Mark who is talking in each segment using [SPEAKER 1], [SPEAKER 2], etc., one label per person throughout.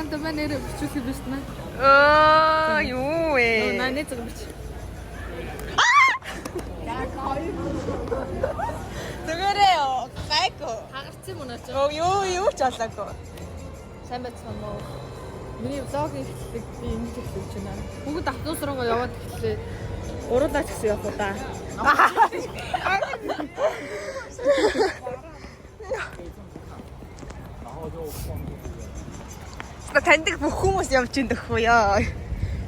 [SPEAKER 1] Instagram-д маань нэр бичүүлэх юм биш нэ.
[SPEAKER 2] Оо, юу вэ?
[SPEAKER 1] Наа нэг зүг бич.
[SPEAKER 2] Зүгээрээ гайгүй.
[SPEAKER 1] Хагарсан юм уу наа чи?
[SPEAKER 2] Оо, юу ч болоогүй.
[SPEAKER 1] Сайн байцгаана уу? Миний влогийн эхлэлийг би ингэж эхлүүлж байна. Бүгд автобус руугаа яваад эхлэв. Гурлаа ч гэсэн явах уу да.
[SPEAKER 2] Та таньдаг бүх хүмүүс явж ин дөхөө яа.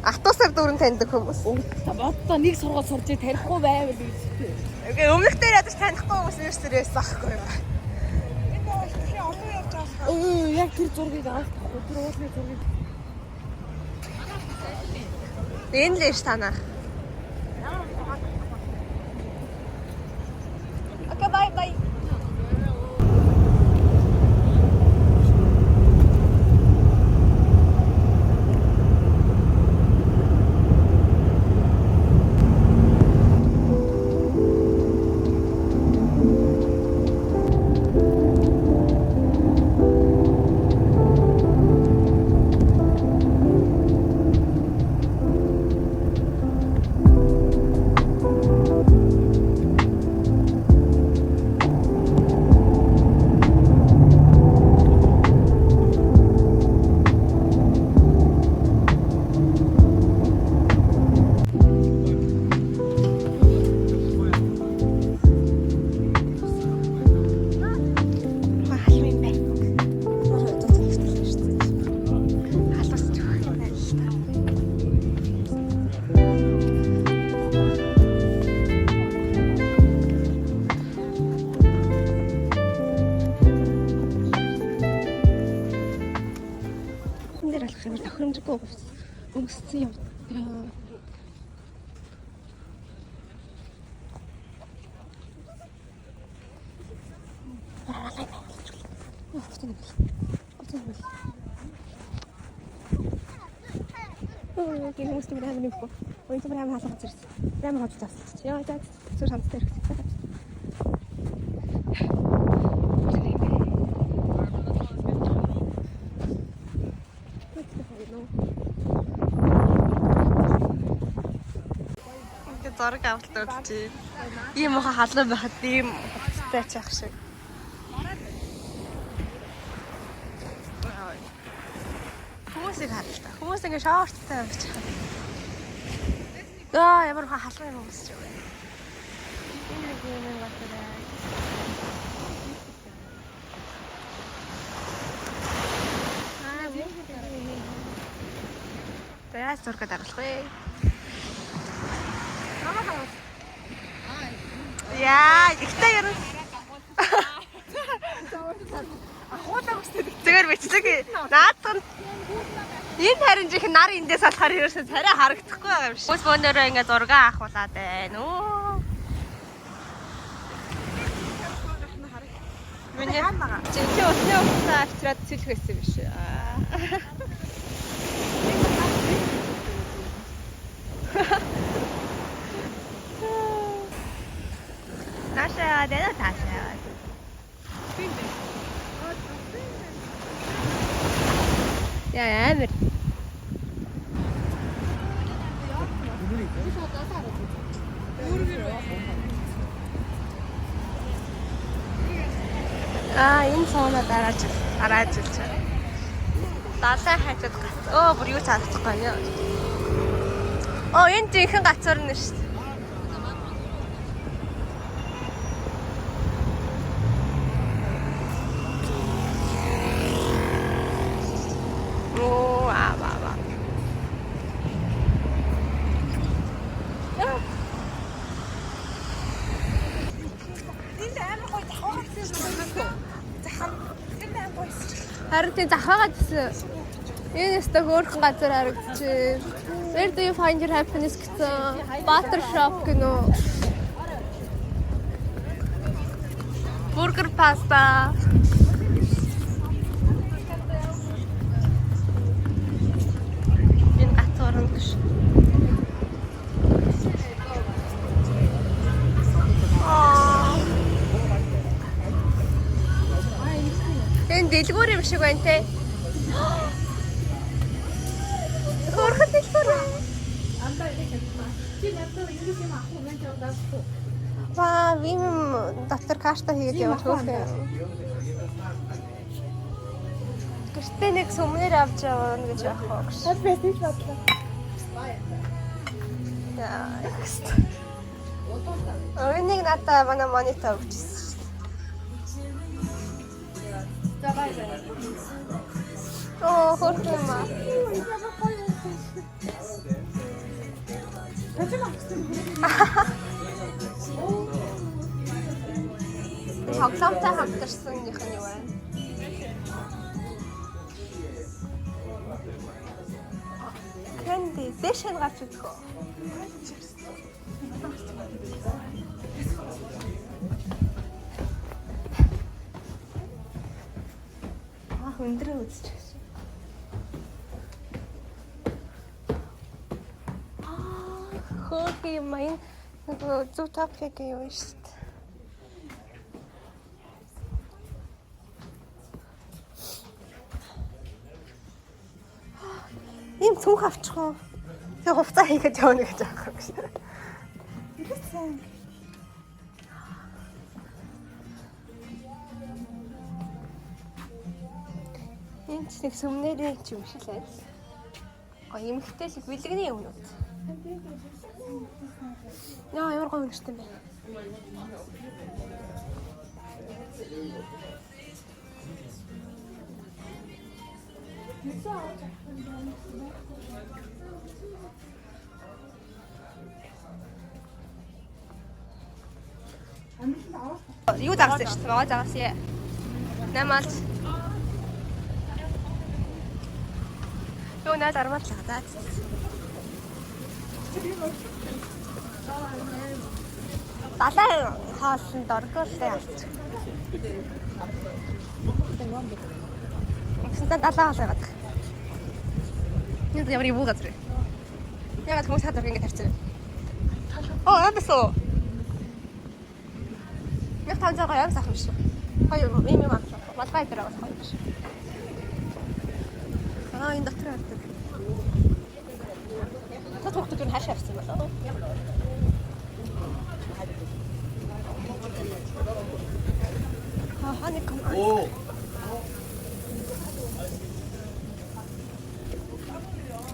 [SPEAKER 2] Автобусаар дүүрэн таньдаг хүмүүс.
[SPEAKER 1] Боддоо нэг сургууль сурч тарихгүй байвал гэж.
[SPEAKER 2] Үгүй өмнөх дээр ядаж танихгүй хүмүүс ерөөсөө байсан аахгүй юу?
[SPEAKER 1] Өө яг тэр зургийг авах тахгүй. Тэр уулын зургийг.
[SPEAKER 2] Энэ л ш танах. Okay, bye bye. Халуун юм байна. Халуус зүрх юм байна л та. Энэ дээр алах юм тохиромжгүй өмссөн юм. Өө, гин хүмүүс тийм амар юм бэ? Ой, тийм амар халуун газар. Амар хожиж авсан чи. Яа, за зүр хамттай хэрэгтэй. Ингээ зураг авалт үзчихье. Ийм муухай халуун байхад ийм хувцастай ч явах шиг. Хүмүүсийг харал та. Хүмүүс ингээ шорттай явж байгаа. Аа, ямар хаа халуун юм өмсч байгаа. Энэ нэг юм юм байна. Аа, За яаж зураг даруулах вэ? Яа, ихтэй ер нь. Зүгээр бичлэг наадхан энэ харин жих нар эндээс болохоор ерөөсөө царай харагдахгүй байгаа юм шиг. Хүмүүс бөөнөрөө ингээ зураг авахулаад байна. Өө. Миний жинхэнэ усны усаа авчираад сэлэх байсан биш. Аа. Наашаа дээ таашаа. Яа амар. Аа энэ цооноо дарааж дарааж илж. Далай хажууд гац. Өө бүр юу ч харагдахгүй байна. Оо энэ жинхэнэ гацуур нь шүү дээ. Оо аа аа аа.
[SPEAKER 3] Энд амар гоё захаа гэсэн юм байна. Захар тэр амар гоё.
[SPEAKER 2] Харин тийм захаагаад гэсэн. Энэ өстө хөөрхөн газар харагдчих. Where do you find your happiness гэсэн. Butter shop гэнэ үү? Бургер паста. Энэ гацуурна гэж. Аа. Энэ дэлгүүр юм шиг байна те. Хөөрхөн дэлгүүр.
[SPEAKER 3] Андаа ирэх юм. Чи надад ингэж юм авах уу? Мен ч авахгүй.
[SPEAKER 2] Ваа, би юм дотор карта хийгээд явах хөөхөө. Гэртээ нэг сүмнэр авч явна гэж яах вэ гэж.
[SPEAKER 3] Хад байсан ч бодлоо.
[SPEAKER 2] Яа, ихст. Энийг надаа манай монитор өгчсөн.
[SPEAKER 1] За бай бай.
[SPEAKER 2] Оо, хөөрхөн юм аа.
[SPEAKER 3] Тажим авчихсан.
[SPEAKER 2] Тоглоомтой хамтарсан юм юу вэ? Кэнди дэш нь гарч идэх үү? Аа, өндрөө үзчихсэн. Аа, хөөрхөн юм аа. Энэ нөгөө Zootopia-гийн юу шүү дээ. Ийм цүнх авчих уу? Тэгээ хувцас хийгээд явна гэж аах юм шиг.
[SPEAKER 3] Ирсэн.
[SPEAKER 2] Энэ ч нэг сүмнэрийн ч юм шиг л байл. Гоё эмхтэй л бэлгэний юмнууд. Яа, ямар гоё үнэртэй юм бэ? Юу загас шүү дээ. Могоо загас яа. Намаал. Юу наа дармаар л хадаа. Далайн хоолнд оргуултай авчих. Тэгсэн чинь далайн хоол байгаад. Энэ ямар юм газар вэ? Ягаад хүмүүс хадвар ингэ тарьсан бэ? Оо, амбасоо. 1500 гоё амар сайхан биш үү? Хоёр юм юм авчих. Малгай дээр авах гоё биш. Аа, энэ дотор хардаг. Тот хүүхдүүд юу хаашаа авсан болоо? Аа, ханы ком.
[SPEAKER 4] 오.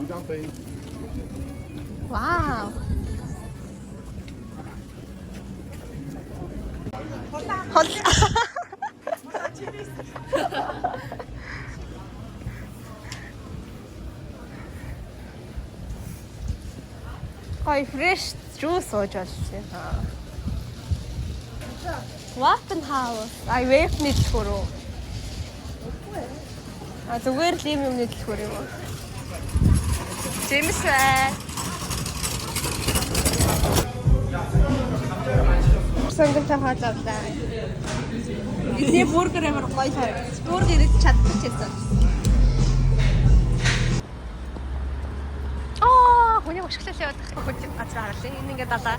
[SPEAKER 4] 장
[SPEAKER 2] Вау. Хол. Гоё fresh juice ууж болчихсон. Waffen House. Ай, vape-ний дэлгүүр үү? А зүгээр л ийм юмны дэлгүүр юм уу? Жимс бай. Сонгонтой хоол авлаа. Эдний бургер амар гоё харагдаж. Бургер идэж чадчихсан. Аа, хүний өшөглөл яваад байх хүн газар харлаа. Энэ ингээд далаа.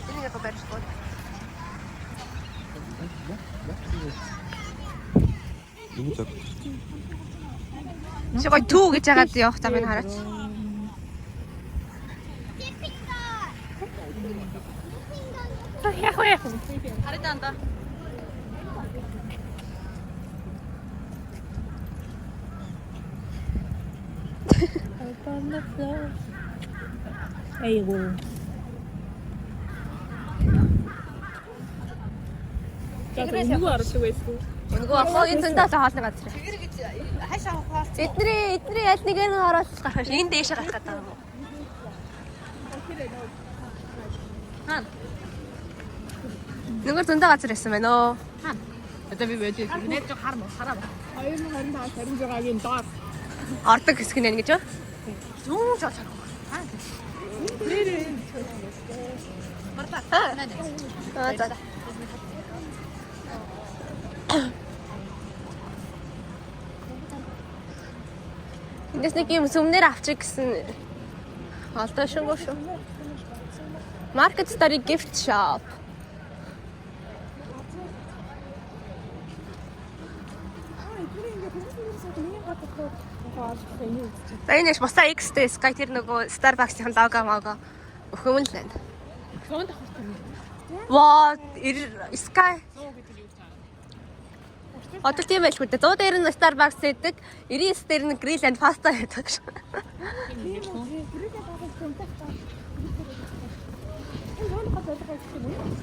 [SPEAKER 2] Энэ ингээд барьж гоо.
[SPEAKER 4] Юу зав?
[SPEAKER 2] Чи гоё түү гэж яагаад явах зам энэ хараач. Яг вэ?
[SPEAKER 1] Харин анда.
[SPEAKER 3] Айгуу. За нөгөө ордог байсан.
[SPEAKER 2] Нөгөө ахоо энэ зөндөө л хоолны газар.
[SPEAKER 1] Тэгэр гэж хаашаа авах вэ?
[SPEAKER 2] Эдний эдний аль нэгээр нь ороод гарах биш. Энэ дээшээ гарах гэдэг юм уу?
[SPEAKER 1] Хаана?
[SPEAKER 2] Нөгөө зөндөө газар байсан байна оо.
[SPEAKER 1] Хаана? Одоо би байж байгаа. Нэр жоо хар мó хараа.
[SPEAKER 3] 2025 26-гийн доор.
[SPEAKER 2] Ордог хэсэг нь гэж юу? Зүүн жоо харах.
[SPEAKER 1] Марлаа.
[SPEAKER 2] Аа за. Эндээс нэг юм сүмнэр авчих гэсэн олдоо шүнгөө шүү. Market Story gift shop. За, энэ яш бусаа X-тэй Sky, тэр нөгөө Starbucks-ийн лого мого өхөмөл л байна.
[SPEAKER 1] 100 давхар юм.
[SPEAKER 2] Ваа, Sky. Одоо тийм байлгүй дээ. 100 дээр нь Starbucks байдаг, 99 дээр нь Grill and Pasta байдаг ш.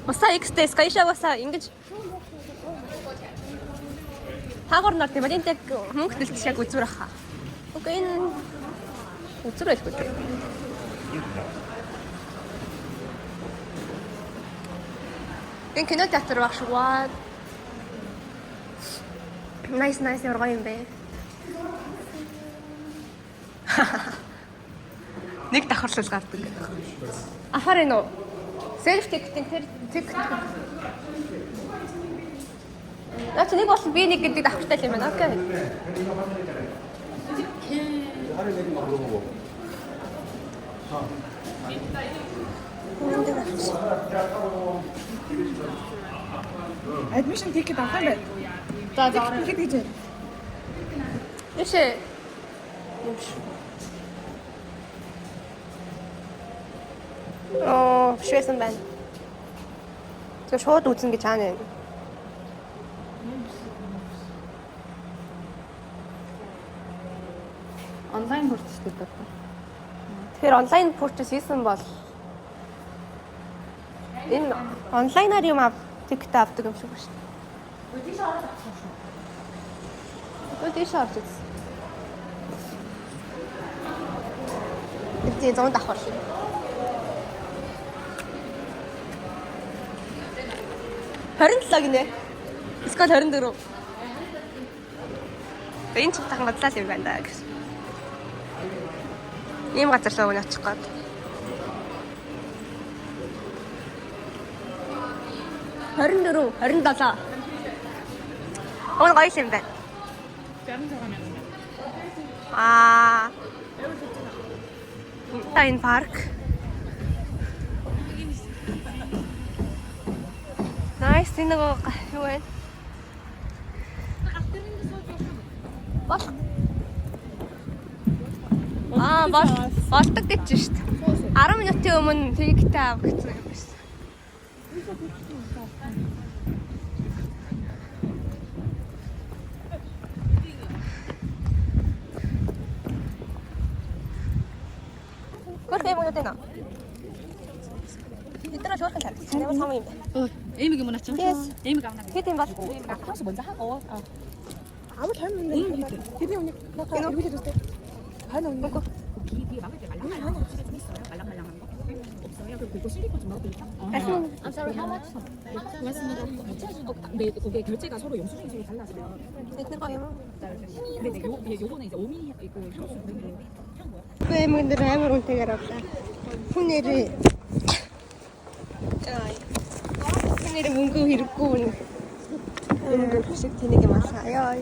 [SPEAKER 2] Бусаа X-тэй Sky шаа бусаа ингэж хаагур нар тийм энд яг мөнгө төлчих яг үзүүр хаа. Окей, энэ үзүүр байлгүй дээ. Энэ кино театр баг шүү. What? Nice, nice, ямар гоё юм бэ. Нэг давхарлал гардаг. Ахаар энэ үү? Self ticket-ийн тэр ticket. Наа чи нэг бол би нэг гэдэг давхартай юм байна. Окей.
[SPEAKER 4] 하루 내기 막 물어보고.
[SPEAKER 3] Admission ticket авах юм байна.
[SPEAKER 1] За за.
[SPEAKER 3] Ticket гэж байна.
[SPEAKER 2] Нэшээ. Юм шүү. Оо, биш байсан байна. Зөв шууд үзнэ гэж аана.
[SPEAKER 1] Онлайн purchase гэдэг.
[SPEAKER 2] Тэгэхээр онлайн purchase хийсэн бол энэ онлайнаар юм ав ticket авдаг юм шиг байна шүү дээ.
[SPEAKER 3] Тийш ороод авсан шүү.
[SPEAKER 2] Үгүй, тийш орж ирсэн. Тэр 100 давхар. 27 гинэ. Эсвэл 24. Энэ ч тахан годлал юм байна да гэж. Ийм газар л өгнө очих гээд. 24, 27. Уг гоё юм байна.
[SPEAKER 1] 66 мянган.
[SPEAKER 2] Аа. Та энэ парк. Nice, энэ нөгөө юу вэ? Бол. Аа, бол болдог гэж шүү дээ. 10 минутын өмнө ticket авах гэсэн юм байна. Хөрх юм уу тэнэ? Бид нар хөөрхөн тавьсан. Ямар том юм бэ?
[SPEAKER 1] Эмиг юм уу наа чи?
[SPEAKER 2] Yes.
[SPEAKER 1] Эмиг авна.
[SPEAKER 2] Хэд юм бол?
[SPEAKER 3] Авах 먼저 하고. 아무 닮은 тэрний үнийг надад эргүүлээд үзтээ. Хойно үнэ.
[SPEAKER 5] I'm sorry, how much? 고맙습니다. 근데 그게 결제가 서로 영수증이 서로 달라서요.
[SPEAKER 2] Эднэр гоё юм уу?
[SPEAKER 5] 근데 요, 예, 요거는 이제 오미 있고 향수 있는데
[SPEAKER 2] Үгүй, эмэг нэр амар үнэтэйгээр авлаа. Хүн нэрээ хүн нэрээ мөнгө хэрэггүй үнэ. Энэ шиг тэнийг юм алаа. Яа.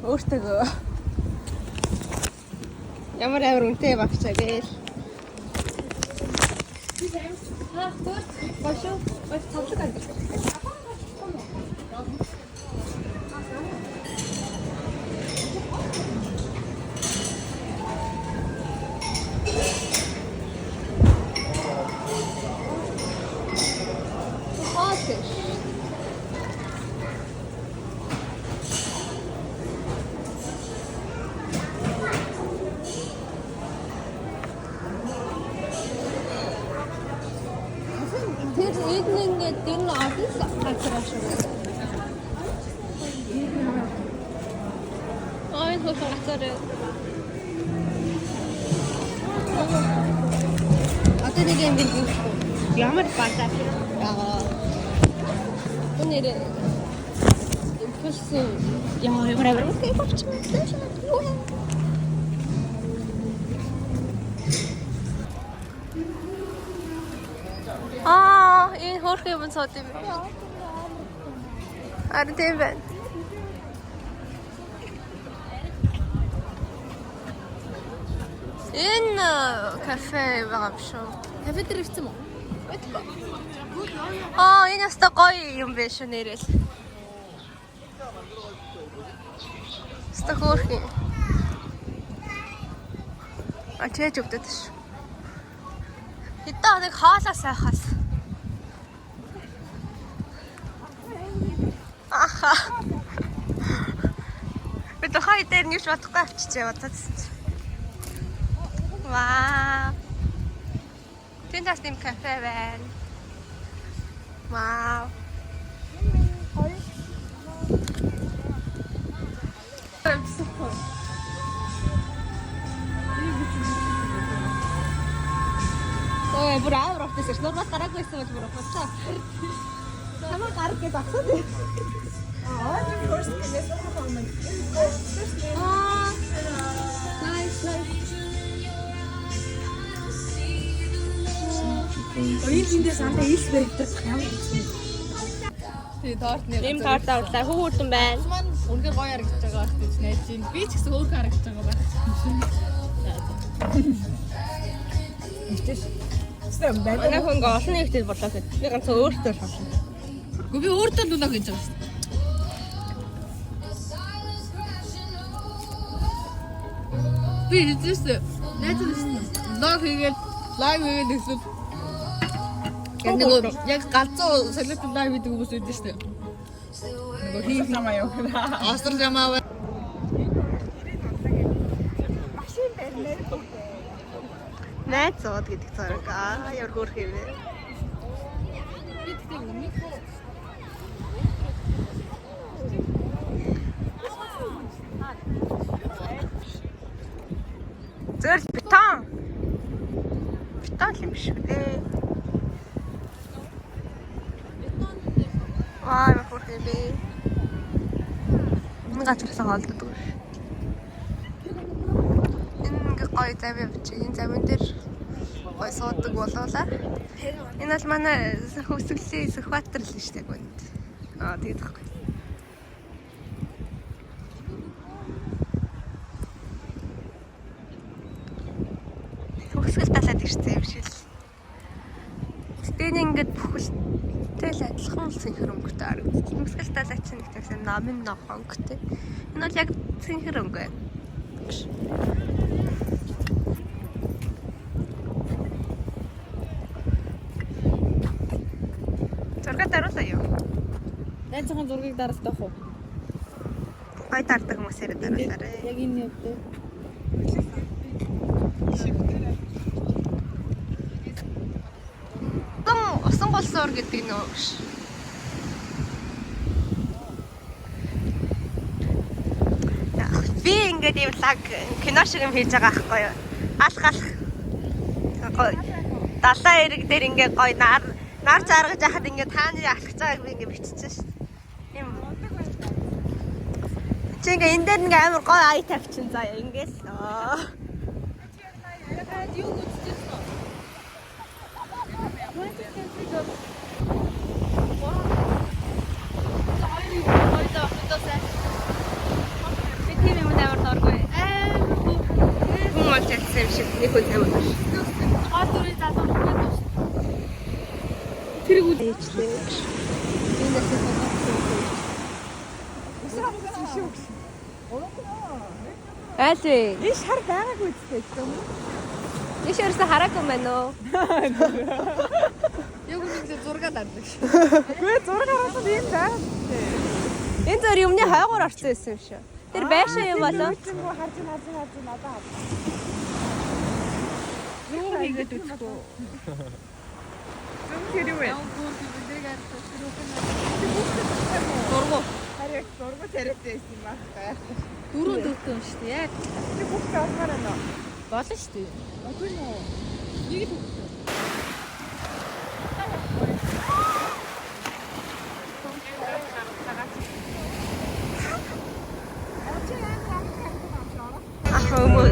[SPEAKER 2] Өөртөөгөө. Ямар амар үнэтэй багчаа гээл. Аа, хөөр. Бошоо. Баш цавлаг амьд. Хоол. Тэр энэ ингээд ер нь олон л газар шиг байна. Аа, энэ хөөрхөн газар. Одоо нэг юм би ямар базар байгаа. Өнөр импульс яа ямар амар үнэтэй болчихсон. Юу юм? Аа, энэ хөөрхөн юм сууд юм. Харин тийм байна. Энэ кафе байгаа юм шүү.
[SPEAKER 1] Кафе дээр ирсэн үү?
[SPEAKER 2] Мэдгүй. Аа, энэ яста гоё юм биш үү нэрэл. Өстө хөөрхөн. А чэж өвдөд ш. Хэдэн хоног хоолоо сайхаас. Аха. Би тухайн дээр нь юуч бодохгүй авчижээ бодоодсэн чи. Вау. Тэнд бас нэм кафе байна. Вау. Ой, бүр амар ухтайсан ш. Нурмаас гараагүй байсан бол бүр ухтаа.
[SPEAKER 3] Тамаа гараг гэж авсан тий. Аа, first гэнээс хаа.
[SPEAKER 1] Аа. Nice, nice.
[SPEAKER 3] Энэ тэндээс андаа ил баригдах ямар юм.
[SPEAKER 1] Тий, тортны.
[SPEAKER 2] Нэм торт авлаа. Хүүхэлдэн байна.
[SPEAKER 1] Маань үнэхээр гоё харагдаж байгаа байх гэж найз чинь. Би ч гэсэн өөр харагдаж байгаа байх.
[SPEAKER 2] Манай хүн ингээ олон нэгтэй борлоо гэхэд би ганцхан өөртөө л борлоо.
[SPEAKER 1] Гэхдээ би өөртөө л үлээ гэж байгаа шүү дээ. Би хэлсэн. Найз нь шүү дээ. Vlog хийгээд live хийгээд эсвэл яг нөгөө яг галзуу солиот live хийдэг хүмүүс байдаг шүү дээ. Нөгөө хийх
[SPEAKER 3] Намаа юу.
[SPEAKER 1] Австрал ямаа.
[SPEAKER 2] Найзууд гэдэг зураг. Аа, ямар хөөрхөн юм бэ?
[SPEAKER 1] Би тэгтээ өмнөхөө
[SPEAKER 2] Зөв бетон. Бетон юм шиг дээ. Ваа, ямар хөөрхөн юм бэ? Энэ газар хоолддог. Энэ ингээ гоё зав явж. Энэ завин дээр гоё суудаг болоолаа. Энэ бол манай хөсгөлийн Сүхбаатар л шүү дээ гүнд. Аа, тэгээд байхгүй. Хөхсгөл талаад ирсэн юм шиг л. Гэтэ энэ ингээд бүхэлдээ л адилхан л цэнхэр өнгөтэй харагдчих. Хөхсгөл талаа чинь нэг тавьсан номын ногоон өнгөтэй. Энэ бол яг цэнхэр өнгө. Зураг даруулаа юу?
[SPEAKER 1] Найзынхаа зургийг даралт авах уу?
[SPEAKER 2] Гой дардаг хүмүүсээр даруулаарай.
[SPEAKER 1] Яг энэ явдээ.
[SPEAKER 2] Усан гол суур гэдэг нөө биш. Би ингээд ийм лаг кино шиг юм хийж байгаа байхгүй юу? Алх алх. Гоё. Далайн эрэг дээр ингээд гоё нар нар заргаж яхад ингээд та нарын алхаж байгааг би ингээд биччихсэн шүү дээ. Ийм. Чи ингээд энэ дээр ингээд амар гоё ая тавьчин заяа ингээд л. Аа.
[SPEAKER 1] Юу үзчихсэн вэ?
[SPEAKER 2] Би тийм юм амар дургүй. Хүн болж чадсан юм шиг нэг хүн амар дургүй.
[SPEAKER 1] Гол дүрийн залуу хүн шүү.
[SPEAKER 2] Тэр ээжлээ. Энэ Айл вэ?
[SPEAKER 3] Энэ шар байгаагүй үстэй юм.
[SPEAKER 2] Тийш ерөөсө хараагүй юм байна уу?
[SPEAKER 1] Яг үнэндээ зураг дардаг шүү.
[SPEAKER 3] Үгүй зураг харуулсан ийм байгаа.
[SPEAKER 2] Энэ зөр юмны хойгоор орсон байсан юм шиг. Тэр байшин юм болов?
[SPEAKER 3] Харж харж харж харж надад.
[SPEAKER 2] Юу хийгээд үзэхгүй.
[SPEAKER 3] Зүм тэр юу вэ?
[SPEAKER 1] Зургуу.
[SPEAKER 3] Харин зургуу царайтай байсан юм аа.
[SPEAKER 1] Дөрөв дөрөвтэй юм шүү дээ. Яг
[SPEAKER 3] Тэр хүүхдээ олмоор байна уу?
[SPEAKER 1] болно шүү дээ.
[SPEAKER 3] Үгүй нөө.
[SPEAKER 1] Нэг л хүүхдээ.
[SPEAKER 2] Ах өмөө